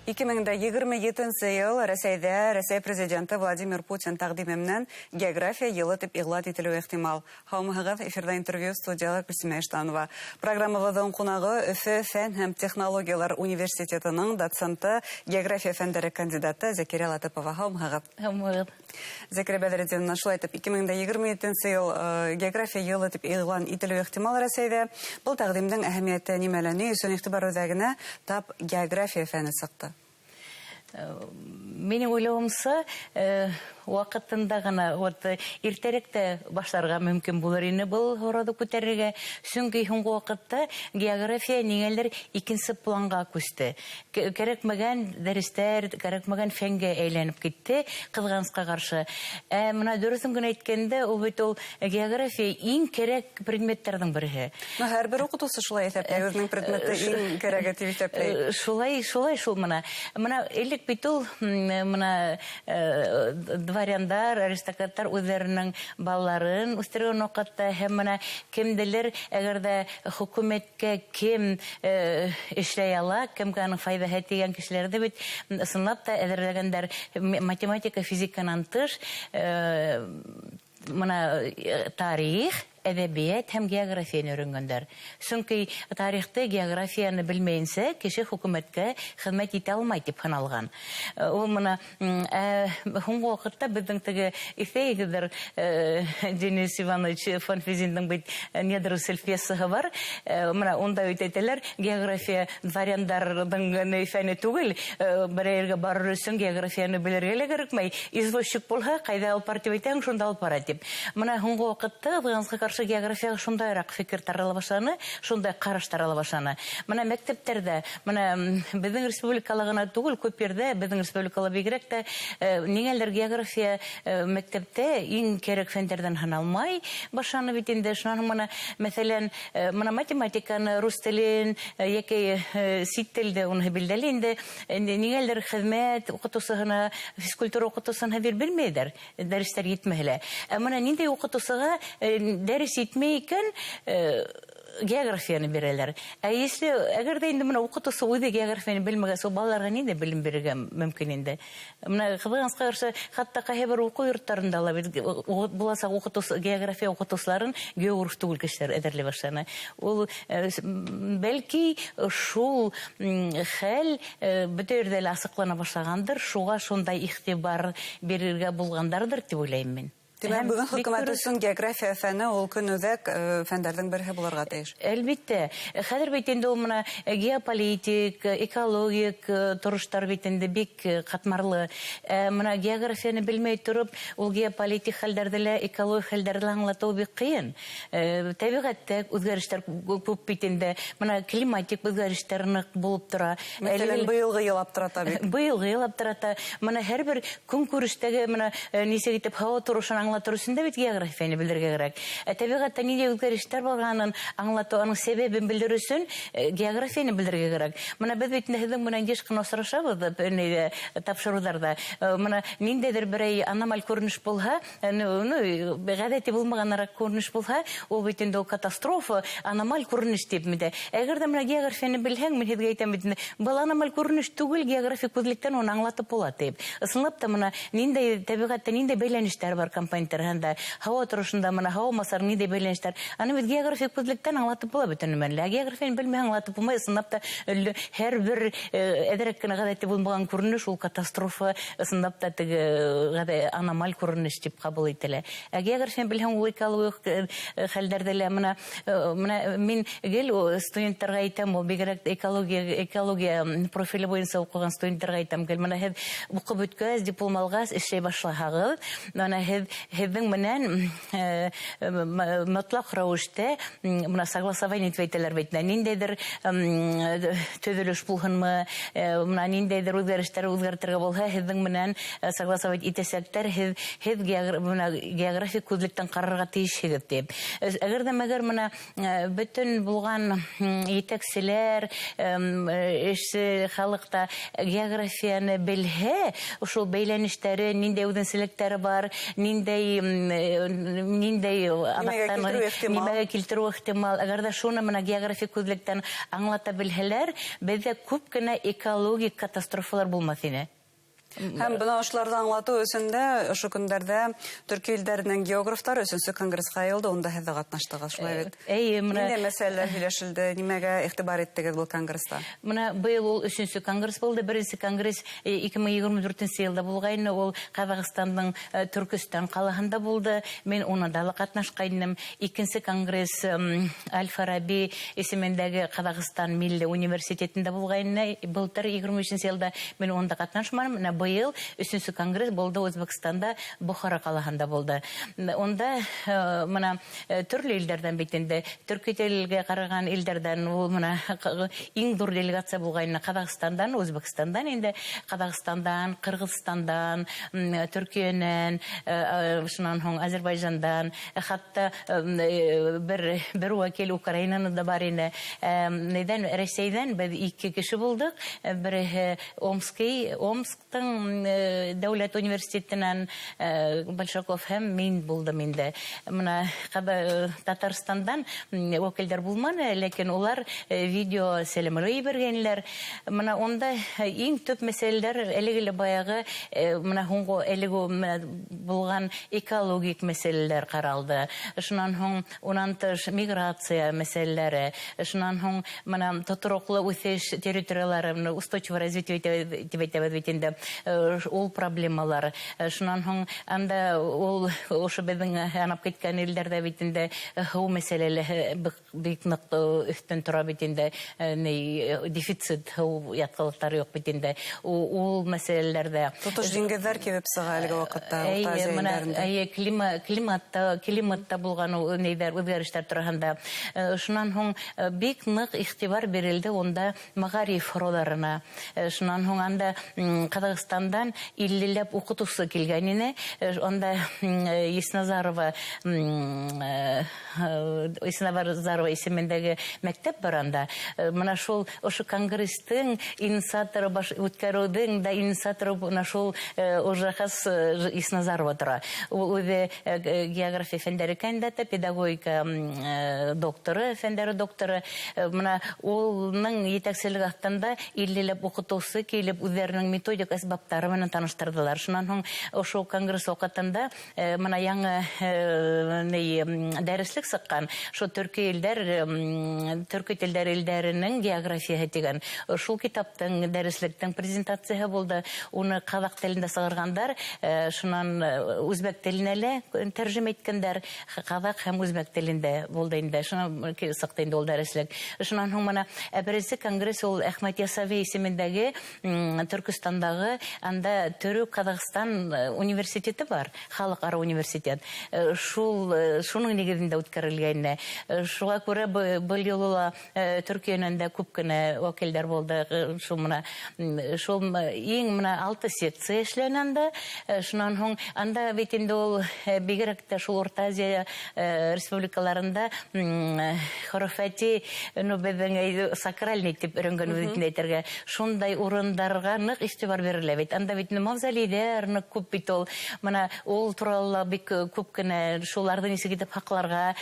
2027 йыл Рәсәйҙә Рәсәй президенты Владимир Путин тәҡдиме менән география йылы тип иғлан ителеүе ихтимал. Һаумыһығыҙ, эфирҙа интервью, студияла Гөлсимә Иштанова. Программабыҙҙың ҡунағы Өфө фән һәм технологиялар университетының доценты, география фәндәре кандидаты Зәкирә Латыпова. Һаумыһығыҙ. Һаумыһығыҙ. Зәкирә Бәҙретдиновна, шулай итеп, 2027 йыл география йылы тип иғлан ителеүе ихтимал Рәсәйҙә. Был тәҡдимдең әһәмиәте нимәлә? Ни өсөн иғтибар үҙәгенә тап география фәне сыҡты? Минең уйлауымса, ваҡытында ғына, вот иртәрәк тә башларға мөмкин булыр ине был һорауҙы күтәрергә, сөнки һуңғы ваҡытта география ниңәлер икенсе планға күсте. Кәрәкмәгән дәрестәр, кәрәкмәгән фәнгә әйләнеп китте, ҡыҙғанысҡа ҡаршы. Ә бына дөрөҫөн генә әйткәндә, ул бит ул география иң кәрәк предметтарҙың береһе. Һәр бер уҡытыусы шулай иҫәпләй, үҙенең предметы иң кәрәге тип иҫәпләй. Шулай, шулай шул мына. Мына элек бит ул мына дворяндар, аристократтар үҙҙәренең балаларын үҫтергән ваҡытта һәм мына кемделер, әгәр ҙә хөкүмәткә кем эшләй ала, кемгә уның файҙаһы тигән кешеләрҙе бит ысынлап та әҙерләгәндәр. Математика, физиканан тыш, мына тарих, әҙәбиәт һәм географияны өйрәнгәндәр. Сөнки тарихты, географияны белмәйенсә, кеше хөкүмәткә хеҙмәт итә алмай тип һаналған. Ул мына һуңғы ваҡытта беҙҙең теге иҫәйегеҙҙер, Денис Иванович Фонфизиндың бит «Недоросль» пьесаһы бар. Мына унда бит әйтәләр, география дворяндарҙың фәне түгел, берәй ергә барыр өсөн географияны белергә лә кәрәкмәй. Извозчик булһа, ҡайҙа алып бар тип әйтәң, шунда алып бара тип. Мына һуңғы ваҡытта ҡыҙғанысҡа ҡаршы географияға шундайыраҡ фекер тарала башланы, шундай ҡараш тарала башланы. Мына мәктәптәрҙә, мына беҙҙең республикала ғына түгел, күп ерҙә, беҙҙең республикала бигерәк тә, ниңәлер география мәктәптә иң кәрәк фәндәрҙән һаналмай башланы бит инде. Шунан һуң мына, мәҫәлән, мына математиканы, рус телен, йәки сит телде, уныһы билдәле инде, ниңәлер хеҙмәт уҡытыусыһына, физкультура уҡытыусыһына бир белмәйҙәр, дәрестәр етмәһә лә. Ә мына ниндәй уҡытыусыға дәрес етмәй икән, географияны бирәләр. Ә если әгәр ҙә инде мына уҡытыусы үҙе географияны белмәгәс, ул балаларға ниндәй белем бирергә мөмкин инде? Мына ҡыҙғанысҡа ҡаршы, хатта ҡайһы бер уҡыу йорттарында ла бит буласаҡ уҡытыусы, география уҡытыусыларын географ түгел кешеләр әҙерләй башланы. Ул, бәлки шул хәл бөтә ерҙә лә асыҡлана башлағандыр, шуға шундай иғтибар бирергә булғандарҙыр тип уйлайым мин. Тимәк, бөгөн хөкүмәт өсөн география фәне ул көнүҙәк фәндәрҙең береһе булырға тейеш. Әлбиттә. Хәҙер бит инде ул мына геополитик, экологик тороштар бит инде бик ҡатмарлы. Мына географияны белмәй тороп, ул геополитик хәлдәрҙе лә, экологик хәлдәрҙе лә аңлатыу бик ҡыйын. Тәбиғәттә үҙгәрештәр күп бит инде. Мына климатик үҙгәрештәр ныҡ булып тора. Мәҫәлән, быйылғы йыл аптырата бит. Быйылғы йыл аптырата. Мына һәр бер көнкүрештәге мына нисек итеп һауа торошон аңлатыр өсөн дә бит географияны белергә кәрәк. Ә тәбиғәттә ниндәй үҙгәрештәр барғанын аңлатыу, аның сәбәбен белер өсөн географияны белергә кәрәк. Мына беҙ бит инде һеҙҙең менән йыш ҡына осрашабыҙ, тапшырыуҙарҙа. Мына ниндәйҙер берәй аномаль күренеш булһа, ғәҙәти булмағаныраҡ күренеш булһа, ул бит инде ул катастрофа, аномаль күренеш тип инде. Әгәр ҙә мына географияны белһәң, мин һеҙгә әйтәм бит инде, был аномаль күренеш түгел, географик күҙлектән уны аңлатып була тип. Ысынлап та мына ниндәй тәбиғәттә ниндәй бәйләнештәр бар компоненттар, һауа торошонда мына һауа массалары ниндәй бәйләнештәр. Аны бит географик күҙлектән аңлатып була бөтөн нәмәне. Ә географияны белмәһәң аңлатып булмай. Ысынлап та һәр бер әҙерәк кенә ғәҙәти булмаған күренеш ул катастрофа, ысынлап та теге аномаль күренеш тип ҡабул ителә. Ә географияны белһәң, ул экологик хәлдәрҙе лә мына мин гел студенттарға әйтәм, ул бигерәк экология профиле буйынса уҡыған студенттарға әйтәм, гел мына һеҙ уҡып бөткәс, диплом алғас, эшләй башлаһағыҙ, мына һеҙҙең менән мотлаҡ рәүештә, мына согласование итеп әйтәләр бит, ниндәйҙер төҙөлөш булһынмы, мына ниндәйҙер үҙгәрештәр үҙгәртергә булһа, һеҙҙең менән согласовать итәсәктәр, һеҙ мына географик күҙлектән ҡарарға тейешһегеҙ тип. Әгәр ҙә мәгәр мына бөтөн булған етәкселәр, эшсе халыҡ та географияны белһә, ошол бәйләнештәре, ниндәй үҙенсәлектәре бар, ниндәй ниндәй нимәгә килтереү ихтимал. Әгәр ҙә шуны мына географик күҙлектән аңлата белһәләр, беҙҙә күп кенә экологик катастрофалар булмаҫ ине. Һәм бына ошоларҙы аңлатыу өсөн дә ошо көндәрҙә төрки илдәренең географтары өсөнсө конгрессҡа йыйылды, унда һеҙ ҙә ҡатнаштығыҙ, шулай бит? Эйе, мына ниндәй мәсьәләләр һөйләшелде, нимәгә иғтибар иттегеҙ был конгресста? Мына быйыл ул өсөнсө конгресс булды. Беренсе конгресс 2024 йылда булғайны, ул Ҡаҙағстандың Төркөстан ҡалаһында булды. Мин унда ла ҡатнашҡайным. Икенсе конгресс Аль-Фараби исемендәге Ҡаҙағстан милли университетында булғайны. Былтыр 23 йылда мин унда ҡатнашманым. Мына быйыл өсөнсө конгресс булды Үзбәкстанда, Бохара ҡалаһында булды. Унда мына төрлө илдәрҙән бит инде, төрки телгә ҡараған илдәрҙән ул мына иң ҙур делегация булғайны Ҡаҙағстандан, Үзбәкстандан инде, Ҡаҙағстандан, Ҡырғыҙстандан, Төркиәнән, шунан һуң Азербайжандан, хатта бер вәкил Украинанан да бар ине. Нейҙән, Рәсәйҙән беҙ 2 кеше булдыҡ. Береһе Омсктың дәүләт университетынан Большаков һәм мин булдым инде. Мына Татарстандан вәкилдәр булманы, ләкин улар видео сәләмләү ебәргәнләр. Мына унда иң төп мәсьәләләр әлеге лә баяғы мына һуңғы әлеге булған экологик мәсьәләләр ҡаралды. Шунан һуң унан тыш миграция мәсьәләләре, шунан һуң мына тотороҡло үҫеш территориялары, устойчивое развитие тип әйтәбеҙ бит инде, ул проблемалар. Шунан һуң анда ул ошо беҙҙең янап киткән илдәрҙә бит инде һыу мәсьәләләре бик ныҡ өҫтөн тора бит инде, дефицит һыу ятҡылыҡтары юҡ бит инде. Ул мәсьәләләрҙә тотош диңгеҙҙәр кибеп сыға әлеге ваҡытта Урта Азия илдәрендә. Эйе, климатта булған нейҙәр, үҙгәрештәр тураһында. Шунан һуң бик ныҡ иғтибар бирелде унда мәғариф һорауҙарына. Шунан һуң анда Ҡаҙағстандан 50-ләп уҡытыусы килгән ине. Унда Есназарова исемендәге мәктәп бар анда. Мына шул ошо конгресстың инициаторы, баш үткәреүҙең дә инициаторы мына шул Олжахас Есназарова тора. Ул үҙе география фәндәре кандидаты, педагогика докторы, фәндәре докторы. Мына улның етәкселеге аҫтында 50-ләп уҡытыусы килеп үҙҙәренең методик әсбаптары менән таныштырҙылар. Шунан һуң ошо конгресс ваҡытында мына яңы дәреслек сыҡҡан, шул төрки илдәр, төрки телдәр илдәренең географияһы тигән шул китаптың, дәреслектең презентацияһы булды. Уны ҡаҙаҡ телендә сығарғандар, шунан үзбәк теленә лә тәржемә иткәндәр, ҡаҙаҡ һәм үзбәк телендә булды инде. Шунан сыҡты инде ул дәреслек. Шунан һуң мына беренсе конгресс ул Әхмәт Ясави исемендәге Төркөстандағы, анда Төрөк Ҡаҙағстан университеты бар, халыҡ-ара университет. Шул шуның нигеҙендә үткәрелгән. Шуға күрә был юлы ла Төркиәнән дә күп кенә вәкилдәр булды. Шул мына шул иң мына 6 секция эшләнә анда. Шунан һуң анда бит инде ул бигерәк тә шул Урта Азия республикаларында хорофати, ну беҙҙең сакральный тип өйрәнгән бит инде әйтергә, шундай урындарға ныҡ иғтибар бирелә бит. Анда бит мавзолейҙәр ныҡ күп бит ул. Мына ул турала бик күп кенә шуларҙы нисек итеп һаҡларға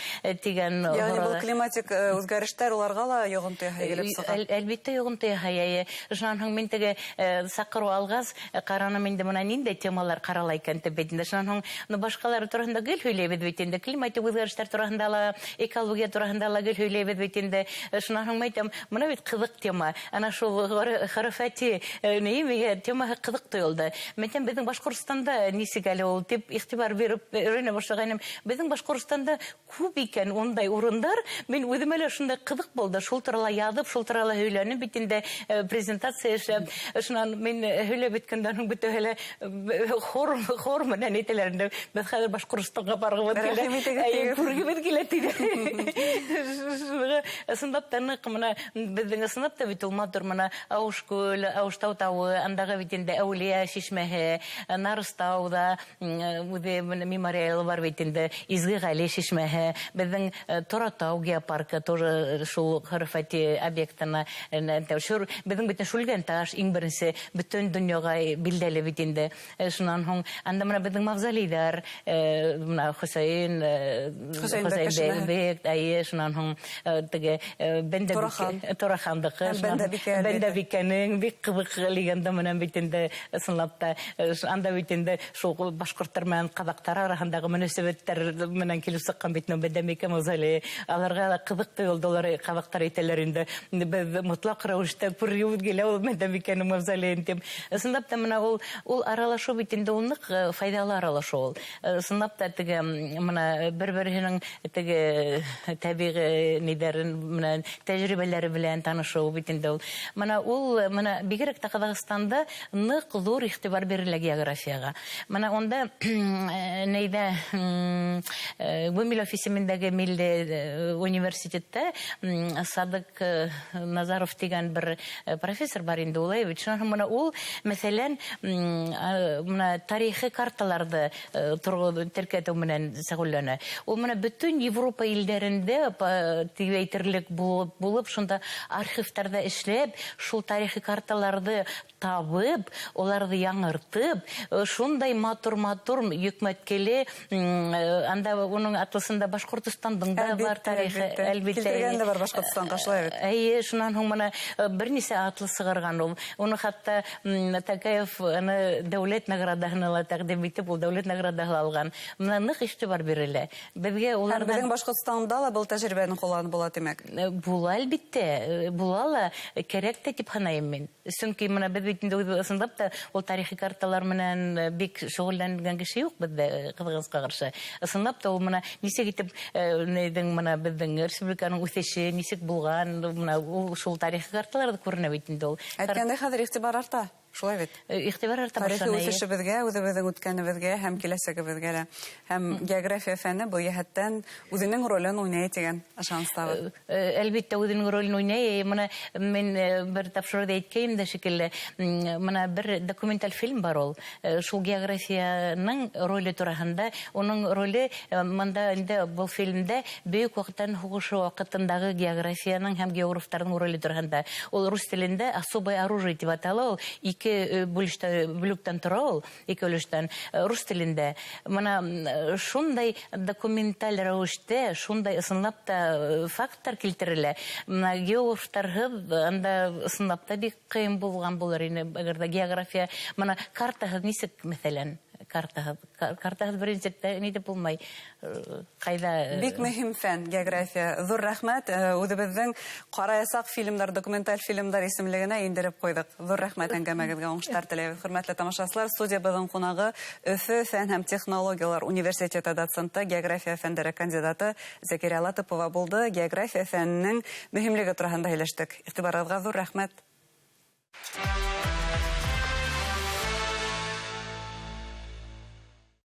тигән. Ягъни был климатик үҙгәрештәр уларға ла йоғонто яһай килеп сыға. Әлбиттә йоғонто яһай. Шунан һуң мин теге саҡырыу алғас ҡараным инде, мына ниндәй темалар ҡарала икән тип бит инде. Шунан һуң ну башҡалар тураһында гел һөйләйбеҙ бит инде, климатик үҙгәрештәр тураһында ла, экология тураһында ла гел һөйләйбеҙ бит инде. Шунан һуң әйтәм, мына бит ҡыҙыҡ тема. Ана шул хорофати миңә темаһы ҡыҙыҡ тойолдо. Мин әйтәм, беҙҙең Башҡортостанда нисек әле ул тип иғтибар биреп өйрәнә башлағайным. Беҙҙең Башҡортостанда күп икән ундай урындар. Мин үҙемә лә шундай ҡыҙыҡ булды. Шул турала яҙып, шул турала һөйләнеп бит инде, презентация эшләп. Шунан мин һөйләп бөткәндән һуң бөтәһе лә хор менән әйтәләр инде, беҙ хәҙер Башҡортостанға барғыбыҙ килә, күргебеҙ килә тиҙәр. Ысынлап та ныҡ мына беҙҙең ысынлап та бит ул матур мына Ауышкүл, Ауыштау тауы, андағы бит инде инде Әүлиә шишмәһе, Нарыстауҙа үҙе мемориалы бар бит инде, Изге Ғәли шишмәһе, беҙҙең Торатау геопаркы тоже шул хөрәфәти объектына. Беҙҙең бит Шүлгәнташ иң беренсе бөтөн донъяға билдәле бит инде. Шунан һуң анда мына беҙҙең мавзолейҙар, мына Хөсәйен бек, әйе, шунан һуң теге Турахандыҡы, Бәндәбикәнең бик ҡыҙыҡ легенда менән бит инде, ысынлап та анда бит инде шул башҡорттар менән ҡаҙаҡтар араһындағы мөнәсәбәттәр менән килеп сыҡҡан бит Бәндәбикә мавзолейы. Аларға ла ҡыҙыҡ тойолдо, улар ҡаҙаҡтар әйтәләр инде, беҙ мотлаҡ рәүештә күргебеҙ килә ул Бәндәбикәнең мавзолейын тип. Ысынлап та мына ул аралашыу бит инде, ул ныҡ файҙалы аралашыу ул. Ысынлап та теге мына бер-береһенең теге тәбиғи ниҙәрен менән тәжрибәләре белән танышыу бит инде ул. Мына ул мына бигерәк тә Ҡаҙағстанда ныҡ ҙур иғтибар бирелә географияға. Мына унда нейҙә Гумилев исемендәге милли университетта Садык Назаров тигән бер профессор бар инде, улай бит. Шунан мына ул, мәҫәлән, мына тарихи карталарҙы теркәтеү менән шөғөлләнә. Ул мына бөтөн Европа илдәрендә тип әйтерлек булып, шунда архивтарҙа эшләп, шул тарихи карталарҙы табып, уларҙы яңыртып, шундай матур-матур йөкмәткеле, анда уның атласында Башҡортостандың да бар тарихы, әлбиттә. Килтергән дә бар Башҡортостанға, шулай бит. Әйе, шунан һуң мына бер нисә атлас сығарған ул. Уны хатта Тәкәев аны дәүләт наградаһына ла тәҡдим итеп, ул дәүләт наградаһы алған. Мына ныҡ иғтибар бирелә. Беҙгә уларҙан беҙҙең Башҡортостанда ла был тәжрибәне ҡулланып була, тимәк. Була, әлбиттә, була ла, кәрәк тә тип һанайым мин. Сөнки мына беҙ бит инде ысынлап та ул тарихи карталар менән бик шөғөлләнгән кеше юҡ беҙҙә, ҡыҙғанысҡа ҡаршы. Ысынлап та ул мына нисек итеп нейҙең мына беҙҙең республиканың үҫеше нисек булған, мына ул шул тарихи карталарҙа күренә бит инде ул. Әйткәндәй, хәҙер иғтибар арта. Шулай бит. Иғтибар арта башланы. Тарихи үҫешебеҙгә, үҙебеҙҙең үткәнебеҙгә һәм киләсәгебеҙгә лә. Һәм география фәне был йәһәттән үҙенең ролен уйнай тигән ышаныстабыҙ. Әлбиттә, үҙенең ролен уйнай. Мына мин бер тапшырыуҙа әйткәйем дә шикелле, мына бер документаль фильм бар ул. Шул географияның роле тураһында, уның роле мында инде был фильмдә Бөйөк Ватан һуғышы ваҡытындағы географияның һәм географтарҙың роле тураһында. Ул рус телендә «Особое оружие» тип атала ул. Ике бүлектән тора ул, ике өлөштән, рус телендә. Мына шундай документаль рәүештә, шундай ысынлап та факттар килтерелә. Мына географтарһыҙ анда ысынлап та бик ҡыйын булған булыр ине, әгәр ҙә география, мына картаһыҙ нисек, мәҫәлән, картаһыҙ беренсектә ни тип булмай, ҡайҙа. Бик мөһим фән география. Ҙур рәхмәт, үҙебеҙҙең ҡараясаҡ фильмдар, документаль фильмдар исемлегенә индереп ҡуйҙыҡ. Ҙур рәхмәт әңгәмәгеҙгә, уңыштар теләйбеҙ. Хөрмәтле тамашасылар, студиябыҙҙың ҡунағы Өфө фән һәм технологиялар университеты доценты, география фәндәре кандидаты Зәкирә Латыпова булды. География фәненең мөһимлеге тураһында һөйләштек. Иғтибарығыҙға ҙур рәхмәт.